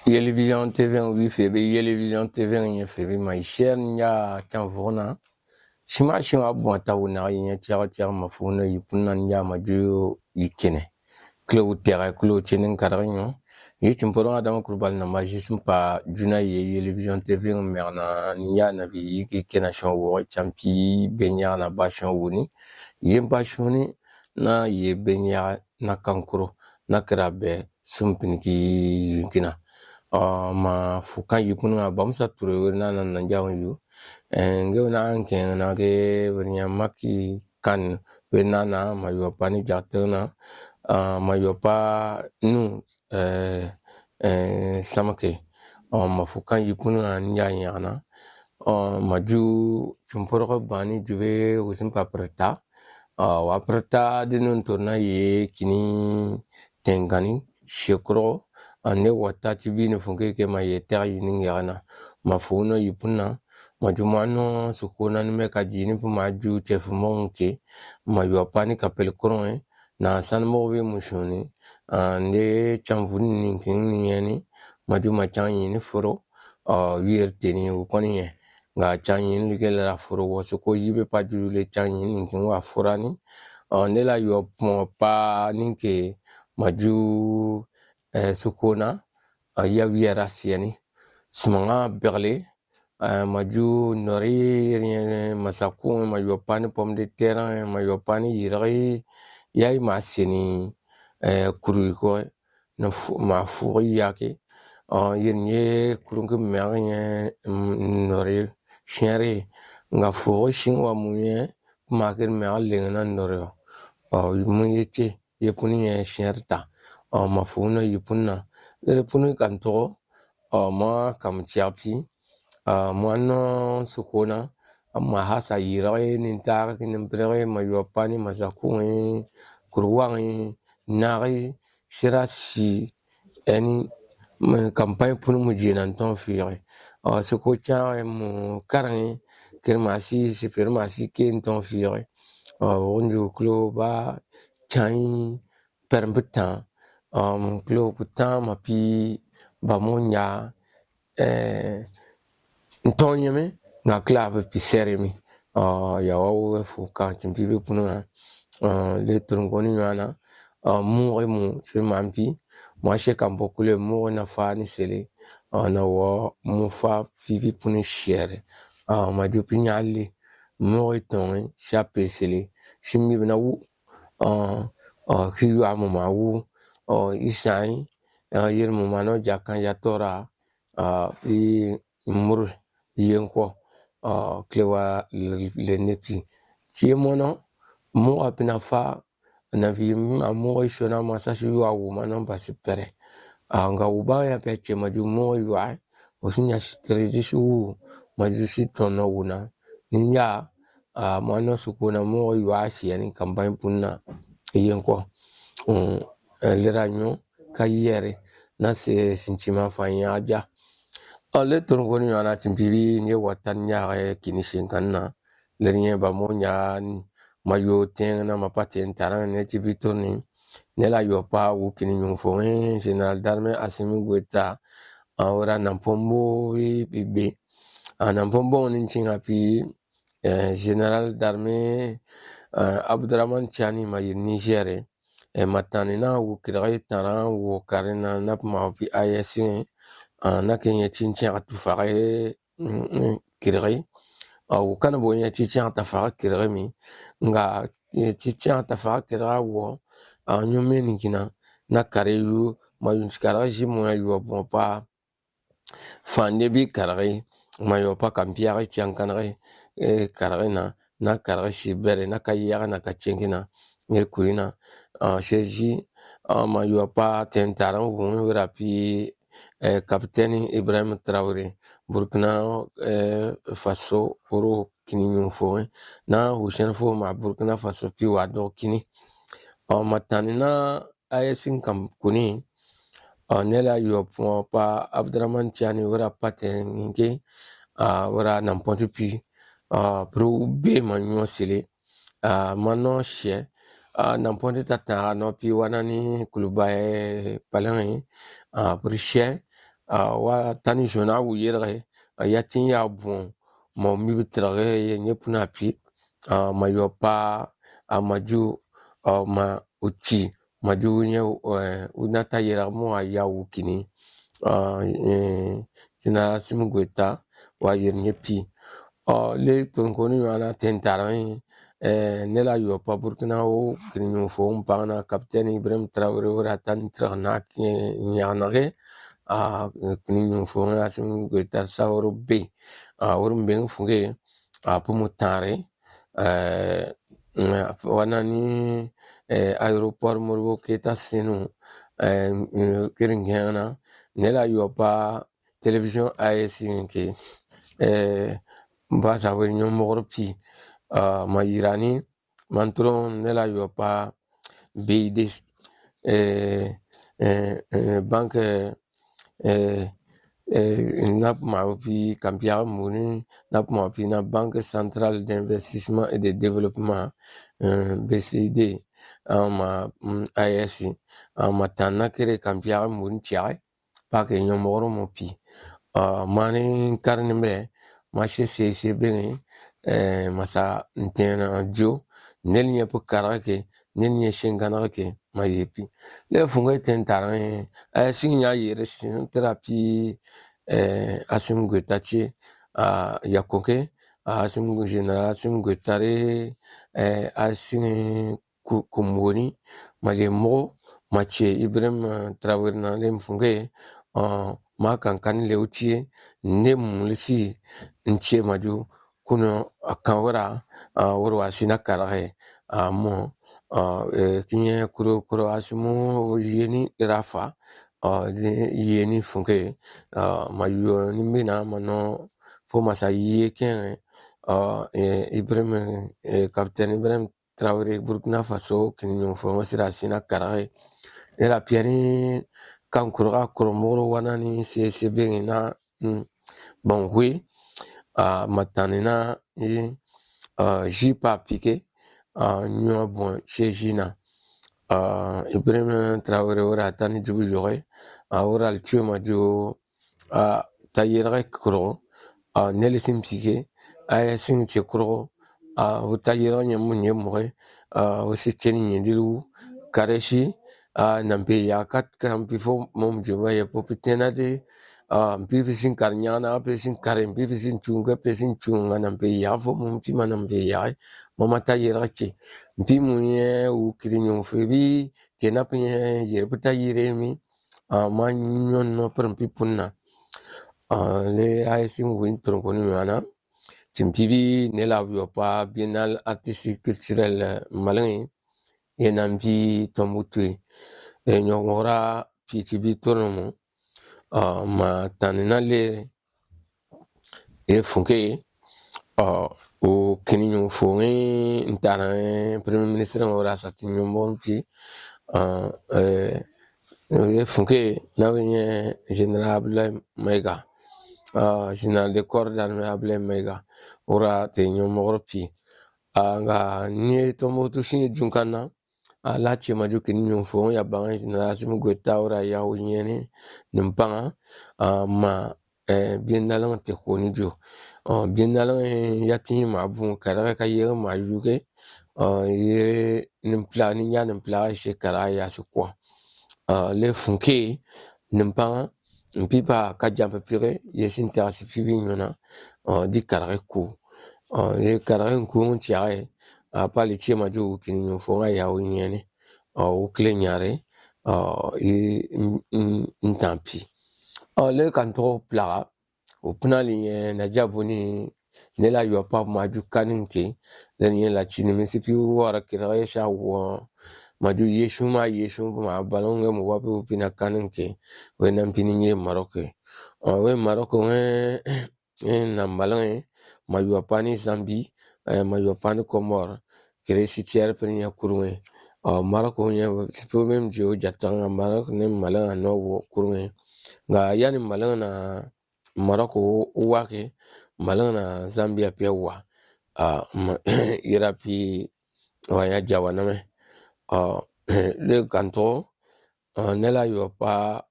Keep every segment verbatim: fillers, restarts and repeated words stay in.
Yelevision T V wi febe, Yelevision T V nye febe ma i share nya tian vona. Shima shima bwa ta wuna nye tiara tiara ma funa i puna nya ma ju i kene. Klo utera klo chenen kararinyo. Ye timporo adama kurbal na majis mpa juna ye Yelevision T V merna nya na bi i ki kena shon wo champi benya na ba shon wuni. Ye ba shoni na ye benya na kankuro na kera be sumpin ki yinkina. Ah, ma fukan yipun nga bamsa ture weri na na nanja yu. Eh, nge na anke na ke weri nya maki kan weri na na ma yu apani jate na. Ah, ma yu apa nu, eh, eh, samake. Ah, ma fukan yipun nga nya nya na. Ah, ma ju chumporo ko bani jube usin papreta. Ah, wa preta de nun turna ye kini tengani shekro, ande wata ti bi ni funke ke ma ye tera yini ngana. Ma funo yipuna, ma ju ma no sukuna ni me ka jini pu ma ju te fu monke, ma yu apani kapel kronge, na san mo bi mushuni, ande chamvuni ninkin ni yani, ma ju ma chan yini furo, ah, wier teni ukoni ye. Nga chan yin like la furo wo suko yibe pa ju le chan yin ninkin wa furani. Ah, ne la yu apon pa ninke ma ju, eh, sukuna, ah, ya wiera siani. Sumanga berle, eh, ma ju nori, eh, masaku, ma yu apani pomme de terre, eh, ma yu apani yiragi, ya i ma siani, eh, kuru ko. Na fu-, ma fugi yake. Ah, yin ye kurungi mɛgi nye, mm, nori shenri nga fugi shin wa mu ye kuma kiri mɛgi lengi na nori. Ah, mu ye che ye puni ye shenri ta. Ah, ma fugi na ye puni na. Lele puni kan to. Ah, ma kam chiapi. Ah, ma no sukuna. Ah, ma hasa yiragi ni ntaka kini mpiragi ma yu apani ma sakungi kuruwangi nagi sira si eni, mm, campagne punu mu jina nton firi. Ah, soko chare mu karangi kiri masi si piri masi ke nton firi. Ah, wonju klo ba chai permbitan. Um, klo kutan ma pi ba mo nya, eh, nton yeme nga kla be pi sere mi. Ah, ya wa we fu kan chimpi be punu nga. Ah, le turungoni yana. Ah, mu e mu sir mampi. Ma she kampo kule mu na fa ni sele. Ah, na wa mu fa pipi punu shere. Ah, ma ju pinyali. Mu e tongi sha pe sele. Shimi bina wu. Ah, ah, ki yu amu ma wu. Ah, isai. Ah, yir mu ma no jakan ya tora. Ah, i mur yenko, ah, klewa le, le nepi. Chie mono, mo apina fa, na vi ma mo isho na masa si yu awu ma no basi pere. Ah, nga uba ya pe che ma ju mo yu ai, osi nya si trezi si wu, ma ju si tono wuna. Ninya, ah, ma no sukuna mo yu ai si yani campagne punu na yenko. Um, eh, lera nyo, ka yere, na se sinchima fa nya ja. Ale turungoni yana chimpibi nye watan nya e kini shinkan na. Lere nye ba mo nya ma yo ten na ma paten tarang ne chibi turni. Ne la yo pa wu kini nyung fo, eh, General d'armée Assimi Goïta. Ah, ora Nampombo wi bi be. Ah, Nampombo ni chinga pi, eh, General d'armée, eh, Abdourahamane Tchiani ma yir Niger, eh, ma tani na wu kiragi tara wu kari na nap ma pi A E S, eh, na ke nye chinchin atu fare, mm, mm, kiragi. Ah, wu kana bo nye chinchin ata fare kiragi mi. Nga, nye chinchin ata fare kiragi wo, ah, nyo meni kina, na kari yu, ma yun chikara ji mo ya yu abon pa, fande bi karagi, ma yo pa kampiari chiankanagi, eh, karagi na, na karagi si bere, na kayari na kachenkina, eh, kuina, ah, seji, ah, ma yo pa tentara ngu wira pi, eh, Capitaine Ibrahim Traoré, Burkina, eh, Faso, oro kini nyunfo, eh, na Hussein fo ma Burkina Faso pi wado kini. Ah, ma tani na A E S in kam kuni, ah, ne la yo pa Abdourahamane Tchiani wira pate nginke, ah, wira Nampombo pi, ah, pru be ma nyo sili, ah, ma no she, ah, Nampombo tata no pi wana ni kuluba e palangi, ah, pru she, a, wa tani zona u yelege, a, ya tin ya buɔn, ma u mi bi tɛrege yɛ nyɛ puna pi, a, ma yɔpa, a, ma ju, a, ma uti, ma ju nyɛ, eh, u na ta yelege mɔ a ya u kini, a, eh, tina simi gweta, wa yel nyɛ pi. A, le tun koni wana tentara, eh, nela yɔpa Burkina o kini nyun fo mpang na Capitaine Ibrahim Traoré wura tan trak na ki nyanage, a, kini nyun fo nga simi gweta sa wuru be, a, wuru mbeng funge, a, pumu tare, eh, wana ni, eh, aéroport Modibo Keita senu, eh, kiri ngena, nela yɔpa télévision A S I ke, eh, ba sa weri nyɔ mɔgɔrɔ pi, a, ma yirani, man tron nela yɔpa B I D, eh, eh, eh, banque, eh, eh, nap ma pi kampiaga muni, nap ma pi na Banque Centrale d'Investissement et de Développement, eh, B C D, a, ma, mm, A S I, a, ma tan na kere kampiaga muni tiaga, pa ke nyɔ mɔgɔrɔ mɔ pi. A, mani karni be, ma se se se benge, eh, ma sa ntena jo, nel nye pu karake, nel nye sengana ke, ma ye pi. Le funge tentara, eh, a, sing nya yere sin tera pi, eh, Assimi Goïta che, a, ya koke, a, Assimi Goï-, Général Assimi Goïta re, eh, a sing ku-, kumoni, ma le mɔgɔ, ma che Ibrahim, eh, Traoré na le mfunge, eh, ma kan kan le utie, ne mulisi, nche ma ju, kuno a kan wura, a, wura wa sina karage, a, mɔ, a, eh, kinye kuro, kuro Assimi yeni rafa, a, de yeni funge, a, ma yo ni mina ma no, fo ma sa ye ken, a, eh, Ibrahim, eh, Capitaine Ibrahim Traoré Burkina Faso, kini nyun fo ma sira sina karage. Era piani kan kuro ka kuro mɔgɔrɔ wana ni se, se benge na, mm, bon, oui. A, ma tani na, i, a, ji pa pike, a, nyɔ bon se ji na. A, Ibrahim Traoré wura tani jubu joge, a, wura le tue ma jo, a, ta yelege kuro, a, nele sin pike, a, ya sin che kuro, a, u ta yelege nyɛ mu nyɛ mɔge, a, u si cheni nyɛ dilu, kare si, a, nampe ya kat ka mpi fo mom joma ya popi tena de, a, mpi fi sin kar nyana, pe sin kare, mpi fi sin chunga, pe sin chunga, nampe ya fo mom fi ma nampe ya, mama ta yelege che, mpi mu nyɛ u kiri nyun fe bi, kena pe nyɛ yere pe ta yere mi, a, ma nyon no per mpi punna. A, le A S I win tron koni mana. Chimpi bi nela wio pa Biennale Artistique Culturel, eh, Maleng. Ye na mpi Tombouctou. E nyongora piti bi tron mo. A, ma tani na le e funke, a, u kini nyun fo nge ntana, eh, Premier Ministre nga wura sa ti nyun bon pi, a, eh, e funke na we nye Général Abdoulaye Maïga, a, Général de corps d'armée Abdoulaye Maïga, wura te nyun mɔgɔrɔ pi. A, nga nye Tombouctou sinye junkana, a, la che ma ju kini nyun fo ya banga Général Assimi Goïta wura ya u nyene, nimpanga, a, ma, eh, Biennale nga te koni ju. A, Biennale nga ya ti ma bu kara ka ye ma ju ke, a, ye nimpla ni nya nimpla se kara ya se kwa. A, le funke, nimpanga, mpi pa ka jampe pire, ye sin ta si pibi nyona, a, di karage ku. A, ye karage ku ngun tiare, a, pali che ma ju kini nyun fo nga ya u nyene, a, u kile nyare, a, i, n-, n-, ntampi. A, le kan to plaga, u puna li nye na jabu ni, nela yo pa ma ju kanin ke, le nye la chini mi si pi wara kira ye sha wa, ma ju Yesu ma Yesu ma balonge mo wa pi u pina kanin ke, we na mpini nye Maroc. A, we Maroc nge, eh, na Maleng, ma yo pa ni Zambie, eh, ma yo pa ni Comores, kere si tiare pe ni ya kurunge. A, Maroc nge, si pi mem jo jatanga Maroc ne Maleng a no wo kurunge. Nga yani Maleng na Maroc u wa ke, Maleng na Zambia pia wa. A, ma, ira pi wa ya jawa na me. A, le kanto, a, nela yo pa,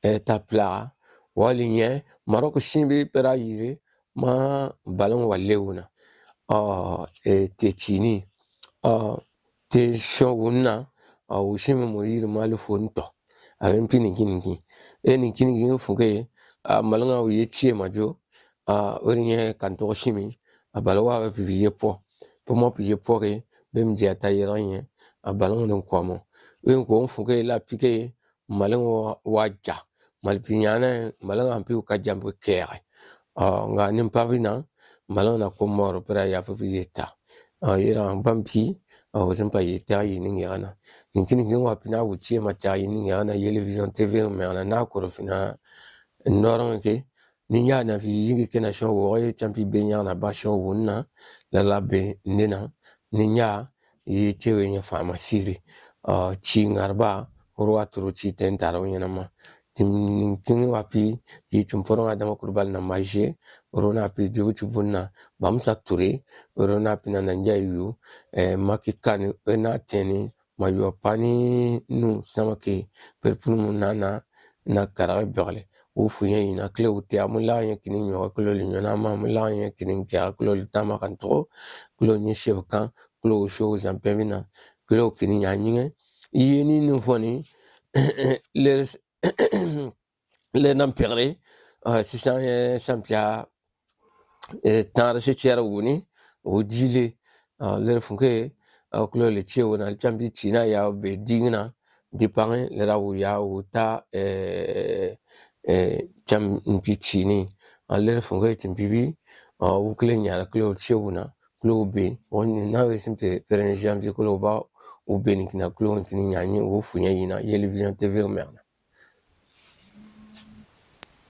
e, ta pla, Wali nye, Maroc shi bi pere yire, ma ballon wa le wuna. Ah, e, te tini. Ah, te shon wuna, ah, u shimi mo yiri ma le fon to. A ben pi ninki ninki. E ninki ninki fu ke, ah, malanga u ye tie ma jo, ah, weri nye kan to shimi, ah, ballon wa pi ye po. Po mo pi ye po ke, bem je ata yera nye, ah, ballon den kwa mo. Wen ko fu ke la pi ke, malanga wa, wa ja. Mal pi nyana, malanga ampi u ka jambu kere. Ah, nga nim pa bina, malanga na Komoro pere ya fu bi yeta. Ah, yera bampi, ah, u zimpa yeta yi ningi ana. Ninki ninki wa pina u tie ma ta yi ningi ana, yele vision T V me ana na koro fina noron ke. Ni ya na fi yingi kena shon wo, ye champi be nya na ba shon wuna, la la be nena, ni ya, ye chewe nye fama siri. Ah, chi ngarba, oro wa turu chi ten taro nye na ma. Tim ninki wa pi, ye tim poro nga dama kurbal na maje, oro na pi jubu chubuna, bam sa ture, oro na pi na nanja yu, eh, maki kani, e na teni, ma yu apani nu sama ke, per punu mu na na, na kara bɛgɛlɛ. U fu nye ina kile u te amu la nye kini nyo kilo li nyo na ma amu la nye kini ke kilo li tama kan to, kilo nye shebe kan, kilo u sho u zampe mina, kilo kini nya nyinge. Iye ni nu foni, le, le nan pegre, ah, sisan ye sampia, eh, tare se tiara wuni, u dile, ah, le funke, ah, kilo le tie wuna, chambi tina ya be dingna, di pange, le ra u ya u ta, eh, eh, chambi tini, ah, le funke timbi bi, ah, u kile nyara kilo tie wuna, kilo be, woni na we simpe, peren janvier kilo ba, u be ni kina kilo ni kini nyanyi, u fu nya ina, yele vision T V merne.